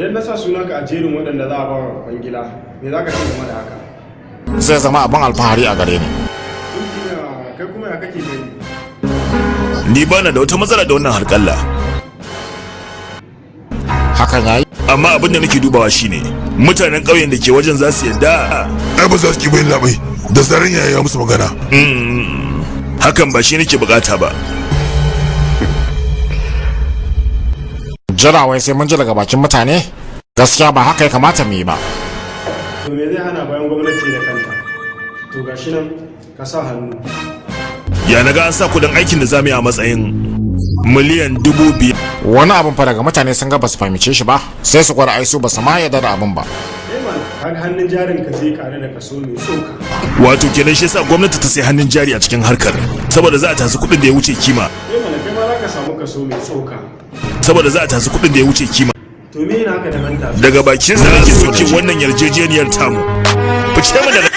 Idan na sa sunanka a jerin waɗanda za a ba wa kwangila, me za ka ce game da haka? Zai zama abin alfahari a gare ni. Injiniya, kai kuma ya kake gani? Ni bana da wata matsala da wannan harƙalla. Hakan yayi. Amma abin da nake dubawa shine mutanen ƙauyen da ke wajen za su yadda? Ai ba za su ki bayin labai da zaran yaya ya musu magana. Hakan ba shi nake bukata ba. Jira wai sai mun ji daga bakin mutane? Gaskiya ba haka ya kamata mu yi ba. To me zai hana, bayan gwamnati da kanta? To gashi nan, ka sa hannu. Ya naga an sa kudin aikin da zamu yi a matsayin miliyan 5,000? Wani abin fa daga mutane sun ga ba su fahimce shi ba, sai su gwada ai su ba su ma yarda da abin ba. Eh mana, kaga hannun jarin ka zai karu da kaso mai tsoka. Wato kenan shi yasa gwamnati ta sai hannun jari a cikin harkar, saboda za a tasi kudin da ya wuce kima. Eh mana, kai ma za ka samu kaso mai tsoka. Saboda za a tasi kudin da ya wuce kima. To me yana haka da nan tasu? Daga bakin sa nake soke wannan yarjejeniyar tamu. Fice mu daga